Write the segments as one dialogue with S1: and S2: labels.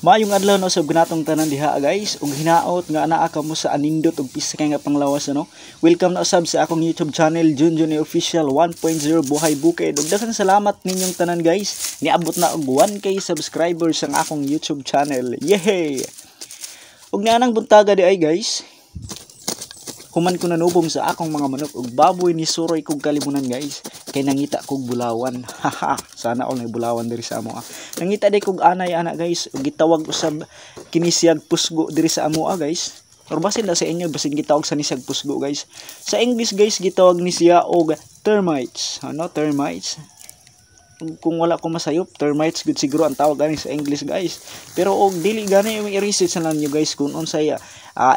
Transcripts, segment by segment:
S1: Maayong adlaw na usab kanatong tanan diha, guys, ug hinaot nga anaa kamo sa anindot ug piskay nga panglawas, ano. Welcome na usab sa akong YouTube channel, Junjun Official 1.0 Buhay Bukid. Ug daghang salamat ninyong tanan, guys. Niabot na og 1K subscribers ang akong YouTube channel. Yehey! Ug nianang buntaga di ay, guys, human ko nanubong sa akong mga manok ug baboy, ni suroy kog kalibunan, guys, kay nangita kog bulawan. Haha, sana all may bulawan diri sa amo ah. Nangita day kog anay ana, guys, ug gitawag usab kini siyag pusgo diri sa amo ah, guys. Or basin na sa inyo, basin gitawag sa ni siyag pusgo, guys. Sa English, guys, gitawag ni siya og termites. Ano, termites? Kung wala ko masayop, termites gud siguro ang tawag ani sa English, guys. Pero og dili gani, i-research na lang niyo, guys, kung unsay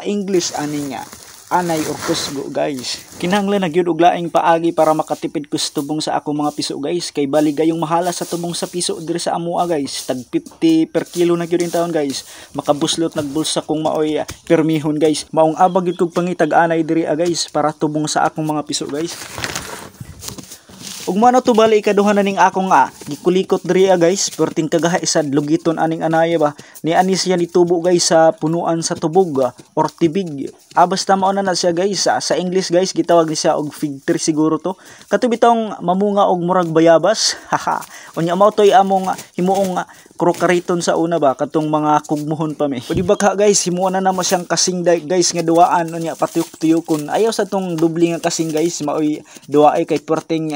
S1: English ani nga anay or kusgo, guys. Kinahanglan na gyud og laing paagi para makatipid ko sa tubong sa akong mga piso, guys, kay bali gayong mahala sa tubong sa piso diri sa amoa, guys. Tag 50 per kilo na gyud in taon, guys. Makabuslot nagbulsa kung maoy permihon, guys. Maong abag gyud kog pangitag anay diri ah, guys, para tubong sa akong mga piso, guys. Ug mao to bali ikaduha na ning akong gikulikot diri ah, guys. Perting kagaha isad lugiton aning anaya ba. Ni ani siya nitubo, guys, sa punuan sa tubog or tibig. Ah, basta mao na na siya, guys. Sa English, guys, gitawag ni siya og fig tree siguro to. Kato bitong mamunga og murag bayabas. Haha. Unya mao toy among himuong krokariton sa una ba, katong mga kugmuhon pa mi. O di ba ka, guys, himuon na namo siyang kasing guys nga duwaan, unya patuyok-tuyokon. Ayaw sa tong dubli nga kasing, guys, maoy duwaay kay perting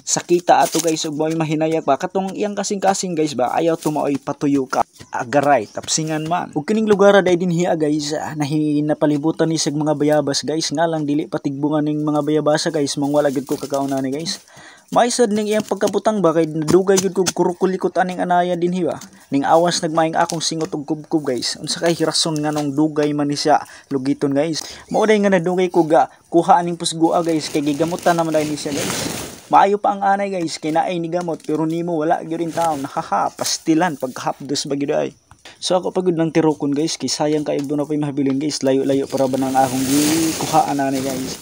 S1: sakita ato, guys, ug maoy mahinayak ba. Katong iyang kasing-kasing, guys, ba, ayaw tumaoy patuyo ka agaray tapsingan man. Ug kining lugar day dinhi ah, guys, nahi napalibutan ni sig mga bayabas, guys, nga lang dili patigbungan ning mga bayabasa, guys, mangwala gyud ko kakaon ani, guys. Maisad ning iyang pagkabutang ba kay nadugay gyud kog kurukulikot aning anaya dinhi ba. Ning awas nagmaing akong singot og kubkob, guys. Unsa kay rason nganong dugay man ni siya lugiton, guys? Mao day nga nadugay ko ga kuha aning pusgoa, guys, kay gigamutan naman day ni siya, guys. Maayo pa ang anay, guys, kay naay ni gamot, pero nimo wala gyud in taon. Haha, pastilan pagkahapdos ba gyud ay. So ako pagod ng tirokon, guys, kay sayang kay doon na pa mahabilin, guys. Layo-layo para ba nang akong gikuhaan ani, guys.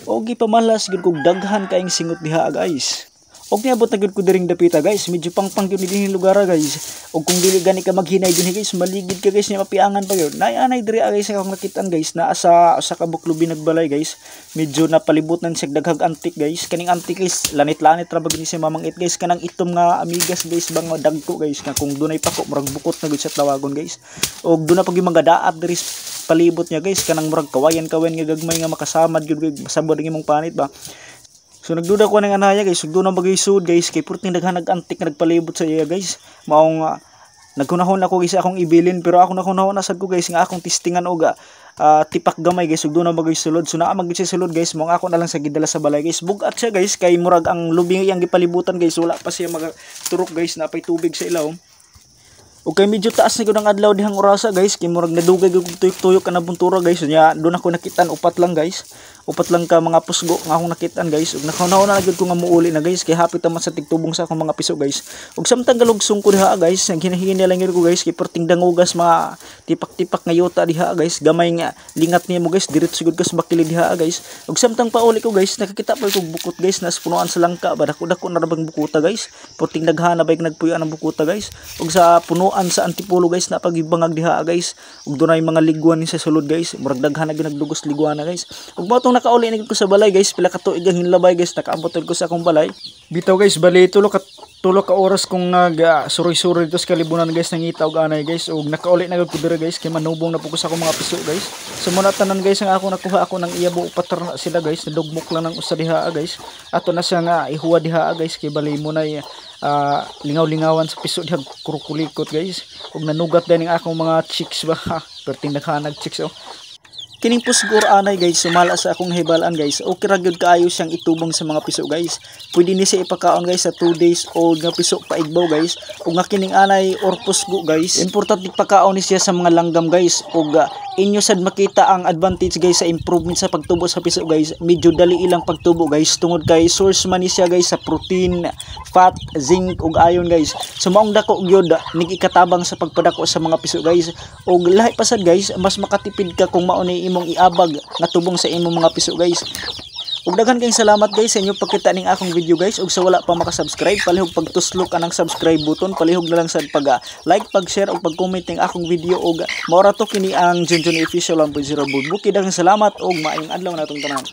S1: O gipamalas gyud kog daghan kaayong singot diha, guys. Og niabot na gyud ko diring dapita, guys. Medyo pangpang gyud ni lugar, guys. Og kung dili gani ka maghinay dinhi, guys, maligid ka, guys, niya mapiangan pa gyud. Naay anay diri ah, guys, akong nakitaan, guys, naa sa usa ka buklubi nagbalay, guys. Medyo napalibutan siya daghag antik, guys. Kaning antik, guys, lanit-lanit ra ba gini si mamang it, guys. Kanang itom nga amigas, guys, bang dagko, guys, nga kung dunay pako murag bukot na gyud sa tawagon, guys. Og duna pa gyud mga daat diri palibot niya, guys, kanang murag kawayan-kawayan nga gagmay nga makasamad gyud, masabot ang imong panit ba. So nagduda ko ng anaya, guys, ug doon ang bagay sud, guys, kay purting daghan nag-antik nga nagpalibot sa iya, guys. Maong naghunahon ako, guys, akong ibilin, pero ako naghunahon na sad ko, guys, nga akong testingan og tipak gamay, guys, ug doon ang bagay sulod. So naa magyud siya sulod, guys, maong ako na lang sa gidala sa balay, guys. Bugat siya, guys, kay murag ang lubing iyang gipalibutan, guys, wala pa siya magaturok, guys, napay tubig sa ilawom. Ug kay medyo taas na gyud ang adlaw dihang orasa, guys, kay murag nadugay gyud kog tuyok-tuyok ka na buntura, guys. Nya doon ako nakitaan upat lang, guys. Upat lang ka mga pusgo nga akong nakitaan, guys. Ug nakahuna na gyud ko nga muuli na, guys, kay hapit naman sa tigtubong sa akong mga piso, guys. Ug samtang galugsong ko diha, guys, naghinahina lang gyud ko, guys, kay perting dangugas mga tipak-tipak nga yuta diha, guys. Gamay nga lingat nimo, guys, diretso gyud ka sa bakili diha, guys. Ug samtang pauli ko, guys, nakakita pa kog bukot, guys, nas punuan sa langka ba, dako-dako na ra bang bukuta, guys. Perting daghana ba nagpuyo ang bukuta, guys. Ug sa punuan sa Antipolo, guys, na pagibangag diha, guys. Ug dunay mga ligwan ni sa sulod, guys. Murag daghan na gyud nagdugos ligwana, guys. Ug mao tong nakauli na gyud ko sa balay, guys, pila ka tuig ang hinlabay, guys, nakaabot ko sa akong balay. Bitaw, guys, bali tulo ka oras kong nag suroy-suroy dito sa kalibunan, guys, nangita og anay, guys, ug nakauli na gyud ko diri, guys, kay manubong na po ko sa akong mga piso, guys. So muna tanan, guys, ang ako nakuha ako ng iyabo, upat ra na sila, guys, nadugmok lang ng usa diha, guys. Ato na siya nga ihuwa diha, guys, kay bali mo na lingaw-lingawan sa piso diha kurukulikot, guys. Ug nanugat din ang akong mga chicks ba. Perting naghanag chicks oh. Kining pusgor anay, guys, sumala sa akong hibalaan, guys. Okay ra gyud kaayo siyang itubong sa mga piso, guys. Pwede ni siya ipakaon, guys, sa 2 days old nga piso paigbaw, guys. Ug nga kining anay or pusgo, guys, importante pakaon ni siya sa mga langgam, guys. Ug inyo sad makita ang advantage, guys, sa improvement sa pagtubo sa piso, guys. Medyo dali ilang pagtubo, guys, tungod kay source man ni siya, guys, sa protein, fat, zinc ug iron, guys. So maong dako gyud nig ikatabang sa pagpadako sa mga piso, guys. Ug lahi pa sad, guys, mas makatipid ka kung mao ni imong iabag nga tubong sa imong mga piso, guys. Ug daghan kayong salamat guys sa inyong pagkita ning akong video guys. Ug sa wala pa makasubscribe, palihog pagtuslok anang subscribe button, palihog na lang sa pag like, pag-share ug pag-comment ning akong video. Ug maora to kini ang Junjun Official 1.0 Bukid. Daghang salamat ug maayong adlaw natong tanan.